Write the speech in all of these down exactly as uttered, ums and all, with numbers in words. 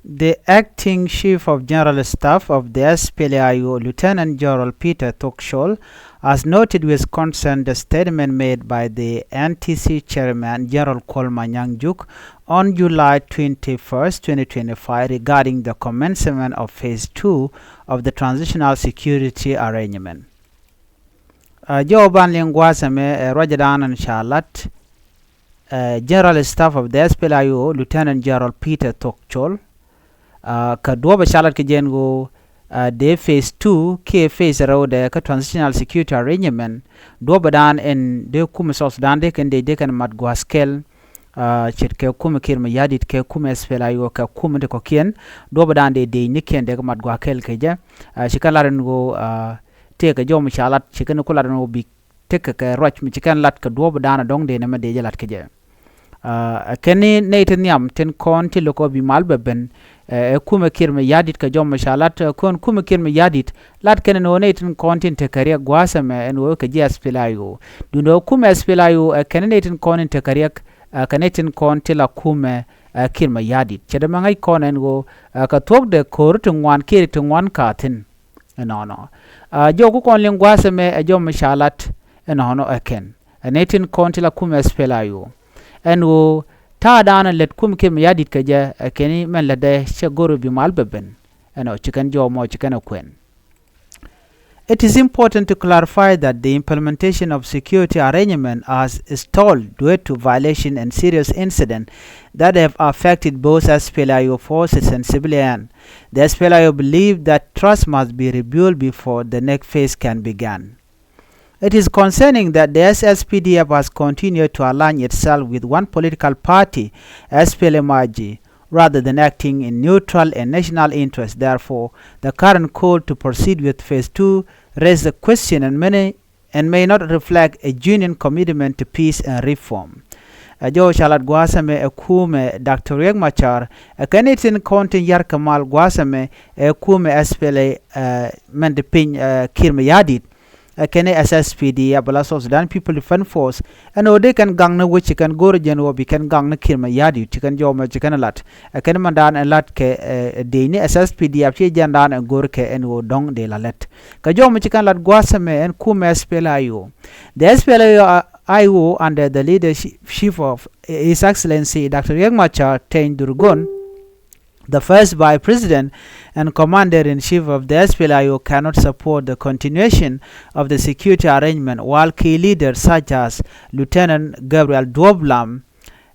The acting chief of general staff of the S P L A I O, Lieutenant General Peter Thok Chol, has noted with concern the statement made by the N T C chairman, General Kuol Manyang Juuk, on July twenty-first, twenty twenty-five, regarding the commencement of phase two of the transitional security arrangement. Ɛ, jɔw ban liŋ gua̱a̱th ɛmɛ, ɛ, ruacdan in ca lat, ɛ, General Staff of the S P L A I O, Lieutenant General Peter Thok Chol, ɛ, kɛ duɔ̱ɔ̱p ɛ ca lat kɛ jɛ ɛn ɣöö, ɛ, dee phase two kiɛ phase rɛwdɛ kä transitional security arrangement, duɔ̱ɔ̱pdan ɛn dee kumɛ South Sudan dee kɛn dee, dee kɛn mat gua̱a̱th kɛl, ɛ, ce̱tkɛ kumɛ Kiir Mayardit kɛ kumɛ S P L A I O kɛ kumɛ ti kɔ̱kiɛn, duɔ̱ɔ̱pdan dee dee nikiɛn dee kɛ mat gua̱a̱th kɛl kɛ jɛ, ɛ, ci kɛn lat ɛn ɣöö, ɛ, tëëkɛ jɔw mi ca lat, ci kɛn ku lat ɛn ɣöö bi tekɛ kɛ ruac mi ci kɛn lat kɛ duɔ̱ɔ̱pdan ɛ dɔ̱ŋ dee nɛmɛ dee jɛ lat kɛ jɛ. Ɛ, kɛn ni nɛy ti nhiam tin kɔn ti lo̱k ɔ bi mal bɛ ben, ɛ, ɛ kumɛ Kiir Mayardit kɛ jɔw mi ca lat, ɛ, kɔn kumɛ Kiir Mayardit lat kɛn ɛn ɣöö nɛy tin kɔn tin tekɛ riɛk gua̱a̱th ɛmɛ ɛn ɣöö kɛ ji̱ S P L A I O. Duundɛ ɣöö kumɛ S P L A I O, ɛ, kɛn ni nɛy tin kɔn tin tekɛ riɛk, ɛ, kɛ nɛy tin kɔn ti la kumɛ, ɛ, Kiir Mayardit. Cɛ dee mɛ ŋäc kɔn ɛn ɣöö, ɛ, kɛ thuɔ̱kdɛ ko̱r ti ŋuan kiɛ ti ŋuan ka thi̱n. Ɛnɔnɔ. Ɛ, jɔw ku kɔn liŋ gua̱a̱th ɛmɛ ɛ jɔw mi ca lat ɛnɔnɔ ɛ kɛn. Ɛ nɛy tin kɔn ti la kumɛ S P L A I O. Ɛn ɣöö ta̱a̱dan ɛ lät kumɛ Kiir Mayardit kɛ jɛ ɛ kɛn ni mɛn lätdɛ cɛ go̱r bi mal bɛ ben. Ɛnɔ ci kɛn jɔw mɔ ci kɛn ɛ kuɛn. It is important to clarify that the implementation of security arrangement has stalled due to violation and serious incidents that have affected both S P L A I O forces and civilians. The S P L A I O believe that trust must be rebuilt before the next phase can begin. It is concerning that the S S P D F has continued to align itself with one political party, S P L M I G, rather than acting in neutral and national interest. Therefore, the current call to proceed with phase two raises a question and many, and may not reflect a genuine commitment to peace and reform. Ɛ jɔw ca lat gua̱a̱th ɛmɛ ɛ kumɛ Doctor Riek Machar, ɛ kɛn ni tin kɔn tin yar kɛ mal gua̱a̱th ɛmɛ ɛ kumɛ S P L A, ɛ, mɛn ti piny, ɛ, Kiir Mayardit, ɛ kɛn ni S S P D F, bɛ la South Sudan People Defense Force, ɛn ɣöö dee kɛn gaŋni wec ci kɛn go̱o̱r jɛn ɣöö bi kɛn gaŋni Kiir Mayardit, ci kɛn jɔw mɛ ci kɛn lat. Ɛ kɛn mɛn dan ɛ lat kɛ, ɛ, dee ni S S P D F ci jɛn dan ɛ go̱o̱r kɛ ɛn ɣöö dɔ̱ŋ dee la lät. Kɛ jɔw mɛ ci kɛn lat gua̱a̱th ɛmɛ ɛn kumɛ S P L A I O. The S P L A I O under the leadership of His Excellency Doctor Riek Machar Teny Dhurgon, the first Vice President and Commander-in-Chief of the S P L A I O, cannot support the continuation of the security arrangement while key leaders such as Lieutenant Gabriel Duop Lam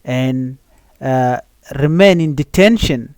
and, uh, remain in detention.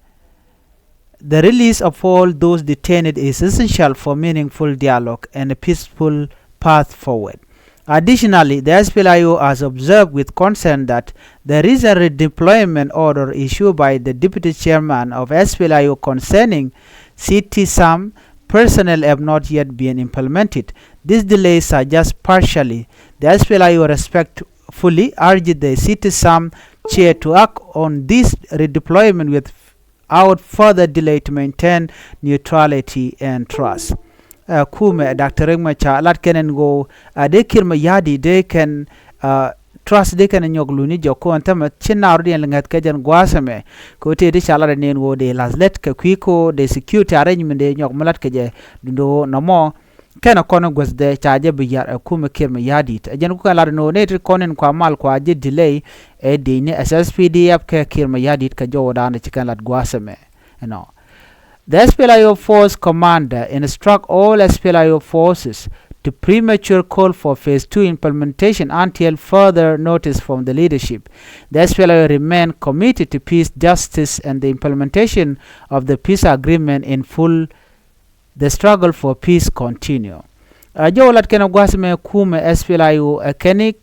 The release of all those detained is essential for meaningful dialogue and a peaceful path forward. Additionally, the S P L A I O has observed with concern that the recent redeployment order issued by the deputy chairman of S P L A I O concerning City Sam personnel have not yet been implemented. These delays are just partially. The S P L A I O respectfully urge the City Sam chair to act on this redeployment with out further delay to maintain neutrality and trust. Ɛ, kumɛ Doctor Riek Machar lat kɛn ɛn ɣöö, ɛ, dee Kiir Mayardit dee kɛn, ɛ, trust dee kɛn nyɔk luni jɔk kɔn tämɛ ci naar diɛn ŋäth kɛ jɛn gua̱a̱th ɛmɛ. Kɛ ɣöö tëë ti ca lat ɛn ɛn ɣöö dee la̱th lät kɛ kui̱ kɛ ɣöö dee security arrangement dee nyɔk mi lat kɛ jɛ duundɛ ɣöö nɔmɔ kɛnɛ kɔn guäthdɛ ca jɛ bi yar ɛ kumɛ Kiir Mayardit. Ɛ jɛn ku kɛn lat ni ɣöö nɛy ti kɔn in kua mal kua jɛ delay ɛ dec ni S S P D F kɛ Kiir Mayardit kɛ jɔwdan ci kɛn lat gua̱a̱th ɛmɛ. Ɛnɔ. The S P L A I O force commander instruct all S P L A I O forces to premature call for phase two implementation until further notice from the leadership. The S P L A I O remain committed to peace, justice, and the implementation of the peace agreement in full. The struggle for peace continue. Ɛ jɔw lat kɛn ɛ gua̱a̱th mɛ kumɛ S P L A I O ɛ kɛn i̱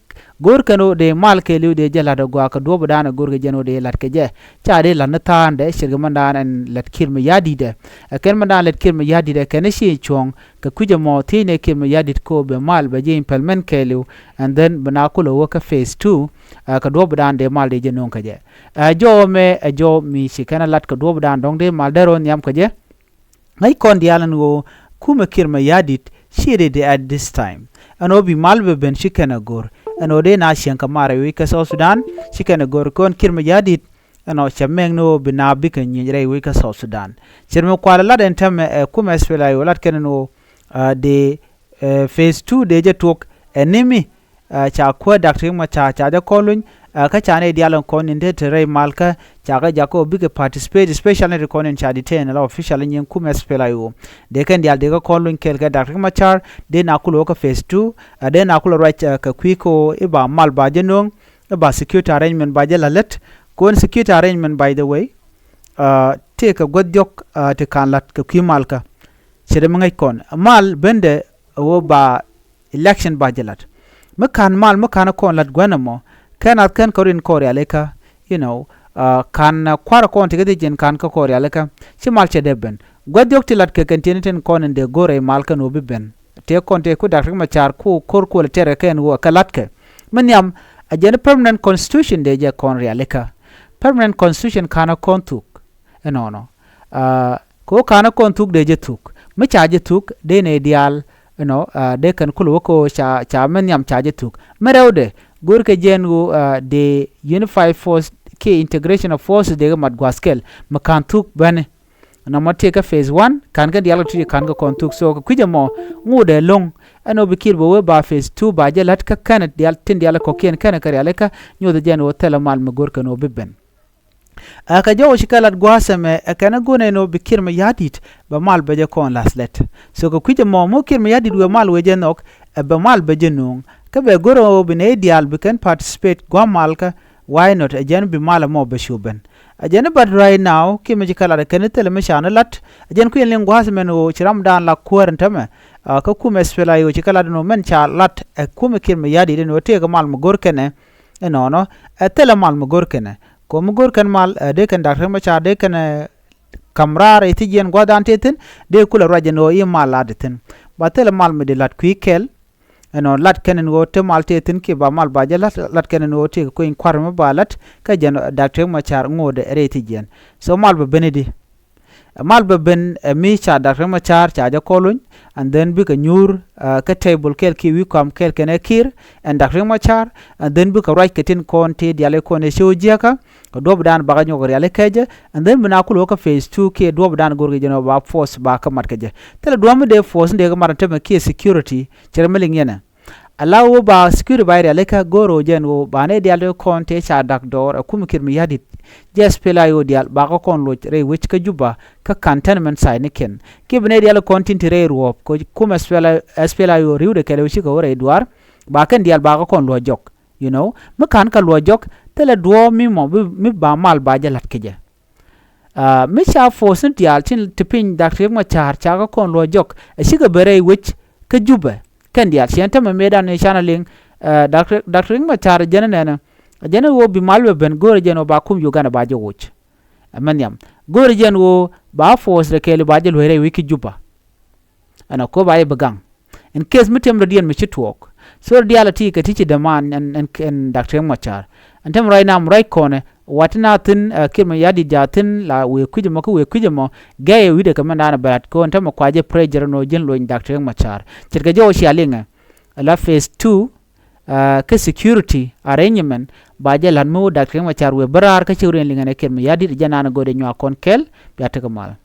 go̱o̱r kɛn ɣöö dee mal kɛɛliw dee jɛ la̱t ɛ gɔaa kɛ duɔ̱ɔ̱pdan ɛ go̱o̱r kɛ jɛn ɣöö dee la̱t kɛ jɛ. Ca dee la̱t ni tha̱a̱ndɛ cirkɛ mɛndan ɛn lät Kiir Mayardit ɛ. Ɛ kɛn mɛndan lät Kiir Mayardit ɛ kɛn i̱ ci cuɔ̱ŋ kɛ kui̱c ɛmɔ thiecnɛ Kiir Mayardit kɛ ɣöö bɛ mal bɛ jɛ implement kɛɛliw. And then bi na kulɛ wä kä phase two, ɛ, kɛ duɔ̱ɔ̱pdan dee mal dee jɛ no̱o̱ŋ kɛ jɛ. Ɛ jɔw mɛ ɛ jɔw mi ci kɛn ɛ lat kɛ duɔ̱ɔ̱pdan dɔ̱ŋ dee mal dee rɔ nhiam kɛ jɛ. Ŋäc kɔn diaal ɛn ɣöö kumɛ Kiir Mayardit ci ready at this time. Ɛn ɣöö bi mal bɛ ben ci kɛn ɛ go̱r. Ɛn ɣöö dee na cieŋ kɛ mar ɛ wi̱c kɛ South Sudan ci kɛn ɛ go̱r. Kɔn Kiir Mayardit Ɛnɔ cɛ mɛk ni ɣöö bi naath bikɛ nyiec rɛy wec kä South Sudan. Ce̱t mi kualɛ lat ɛn täämɛ ɛ kumɛ SPLA-IO lat kɛn ni ɣöö dee phase two dee jɛ tuɔk ɛ ni mi ca kuäär Doctor Riek Machar ca jɛ kɔn luny. Kä ca nɛy diaal in kɔn in te te rɛy malkä ca kɛ jakä ɣöö bikɛ participate, especially nɛy ti kɔn in ca detain ala official in nyin kumɛ SPLA-IO. Dee kɛn diaal dee kɛ kɔn luny kɛɛl kɛ Doctor Riek Machar, dee na kulɛ wä kä phase two, dee na kulɛ ruac kɛ kui̱ kä ɣöö i̱ ba mal ba jɛ nööŋ, i̱ ba security arrangement ba jɛ la̱t lät. Kɛ ɣöö security arrangement, by the way, tëëkɛ guäth diɔ̱k ti ka̱n la̱t kɛ kui̱ malkä. Ce̱t mi ŋäc kɔn mal bendɛ ɣöö ba election ba jɛ la̱t. Mi ka̱n mal mi ka̱n kɔn la̱t gua̱n ɛmɔ, kɛn nath kɛn kɛ rin kɔn rialikä, you know, ka̱n kua̱r kɔn ti kɛ thiec in ka̱n kä kɔn rialikä, ci mal cɛ dee ben. Gua̱th diɔ̱k ti la̱t kɛ kɛn tiɛni tin kɔn in dee go̱r rɛy malkä ni ɣöö bi ben. Tëë kɔn tëë ku Doctor Riek Machar ku ko̱r kuɔlɛ tɛr kɛ kɛn ɣöö kɛ la̱tkɛ. Mi nhiam, ɛ jɛn permanent constitution dee jɛ kɔn rialikä. Permanent constitution ka̱n kɔn thuk ɛnɔnɔ. Kɛ ɣöö ka̱n kɔn thuk dee jɛ thuk. Mi ca jɛ thuk dee nɛy diaal, you know, dee kɛn kulɛ wä kɛ ɣöö ca, ca mi nhiam ca jɛ thuk. Mi rɛwdɛ, go̱rkɛ jɛn ɣöö dee unified force kiɛ integration of forces dee kɛ mat gua̱a̱th kɛl. Mi ka̱n thuk bäni. Nɔmɔ tëëkɛ phase one, ka̱n kɛn diaal kɛ tuc ka̱n kɛ kɔn thuk. So kɛ kui̱c ɛmɔ, ŋotdɛ lo̱ŋ ɛn ɣöö bi Kiir bɛ wee ba phase two ba jɛ la̱t kä kɛn diaal tin diaal kɔ̱kiɛn kɛn kɛ rialikä, nyothɛ jɛn ɣöö thilɛ mal mi go̱rkɛ ni ɣöö bi ben. Ɛ kɛ jɔw ci kɛ lat gua̱a̱th ɛmɛ ɛ kɛn ɛ go̱n ɛn ɣöö bi Kiir Mayardit bɛ mal bɛ jɛ kɔn la̱th lät. So kɛ kui̱c ɛmɔ mi Kiir Mayardit wëë mal wëë jɛ nhɔk, ɛ bɛ mal bɛ jɛ nööŋ. Kä bɛ go̱r ɣöö bi nɛy diaal bi kɛn participate gua̱a̱th malkä, why not? Ɛ jɛn bi mal ɛmɔ bɛ cu ben. Ɛ jɛn i̱, but right now kiɛ mi ci kɛ lat ɛ kɛn i̱ thilɛ mi ca ni lat. Ɛ jɛn kui̱ ɛn liŋ gua̱a̱th ɛmɛn ɣöö ci ramdan la kuäär ɛn täämɛ. Kä kumɛ SPLA-IO ci kɛ lat ɛn ɣöö mɛn ca lat ɛ kumɛ Kiir Mayardit ɛn ɣöö tëëkɛ mal mi go̱r kɛnɛ. Ɛnɔnɔ ɛ thilɛ mal mi go̱r kɛnɛ. Kɛ ɣöö mi go̱r kɛn mal ɛ dee kɛn Doctor Riek Machar dee kɛn ɛ ka̱m raar ɛ thiec yɛn gua̱thdan tëë thi̱n, dee kulɛ ruac ɛn ɣöö i̱ mal lat ɛ thi̱n. Ba thilɛ mal mi dee la̱t kui̱ kɛl. Ɛnɔ lat kɛn ɛn ɣöö te mal tëë thi̱n kiɛ ba mal ba jɛ la̱t, lat kɛn ɛn ɣöö tëëkɛ kui̱ny kua̱r mi ba la̱t kä jɛn Doctor Riek Machar ŋotdɛ rɛy thiec yɛn. So mal bɛ ben i̱di? Mal bɛ ben ɛ mi ca Doctor Riek Machar ca jɛ kɔn luny, and then bikɛ nyuur kä table kɛɛl kiɛ wi̱i̱ kɔam kɛɛl kɛnɛ Kiir and Doctor Riek Machar, and then bikɛ ruac kɛ tin kɔn tëë diaal kɔn ɛ cio̱w jiäkä. Kɛ duɔ̱ɔ̱pdan bakä nyɔk rialikä jɛ, and then bi na kulɛ wä kä phase two kiɛ duɔ̱ɔ̱pdan go̱rkɛ jɛ nɔ ba force bakä mat kɛ jɛ. Thilɛ duɔ̱ɔ̱p mi dee force ni dee kɛ mat ɛn täämɛ kiɛ security, ce̱t mi liŋ yɛn ɛ. Ala ɣöö ba security ba rialikä, go̱r ɣöö jɛn ɣöö ba nɛy diaal ti kɔn tëë ca da̱k dɔɔr ɛ kumɛ Kiir Mayardit, jɛ SPLA-IO diaal bakä kɔn luɔc rɛy wec kä Juba kä cantonment site ni kɛn. Kiɛ bi nɛy diaal kɔn tin te rɛy ruɔ̱ɔ̱p kɛ kumɛ SPLA, SPLA-IO ri̱wdɛ kɛɛl ɣöö cikɛ wä rɛy duaar, ba kɛn diaal bakä kɔn luɔ̱c jɔk. You know, mi ka̱n kɛ luɔ̱c jɔk, thilɛ duɔ̱ɔ̱p mi mɔ mi, mi ba mal ba jɛ la̱t kɛ jɛ. Mi ca force ni diaal tin te piny Doctor Riek Machar ca kɛ kɔn luɔ̱c jɔk, ɛ cikɛ ben rɛy wec kä Juba. Kɛn diaal ciɛn täämɛ mëëdan ni canɛ liŋ. Doctor, Doctor Riek Machar jɛn ɛ nɛnɛ, jɛn ɛ ɣöö bi mal bɛ ben, go̱rɛ jɛn ɣöö ba kum Uganda ba jɛ woc. Ɛ mɛ nhiam, go̱rɛ jɛn ɣöö ba force rɛ kɛɛli ba jɛ luɔ̱c rɛy wec kä Juba. Ɛn ɛ ko̱ ba jɛ bi gaŋ. In case mi tɛm rɔ̱diɛn mi ci tuɔɔk, so rɔ diaal a ti kɛ ti ci demand ɛn, ɛn, ɛn Doctor Riek Machar. Ɛn tɛm ruac nam ruac kɔnɛ, wat ti na thi̱n, ɛ, Kiir Mayardit jaathin la wëë kui̱c ɛmɔ kä wëë kui̱c ɛmɔ, gɛy ɛ wi̱cdɛ kɛ mɛn daanɛ bɛ lat kɛ ɣöö ɛn tɛmɛ kua jɛ pressure nɔ ji̱n luɔ̱ny Doctor Riek Machar. Ce̱tkɛ jɔw cia liŋɛ. Ala phase two, ɛ, kä security arrangement ba jɛ la̱t mi wä Doctor Riek Machar wëë bä raar kä cik rɔ in liŋɛ nɛ Kiir Mayardit jɛ naan go̱o̱dɛ nyuak kɔn kɛl. Bia tekɛ mal.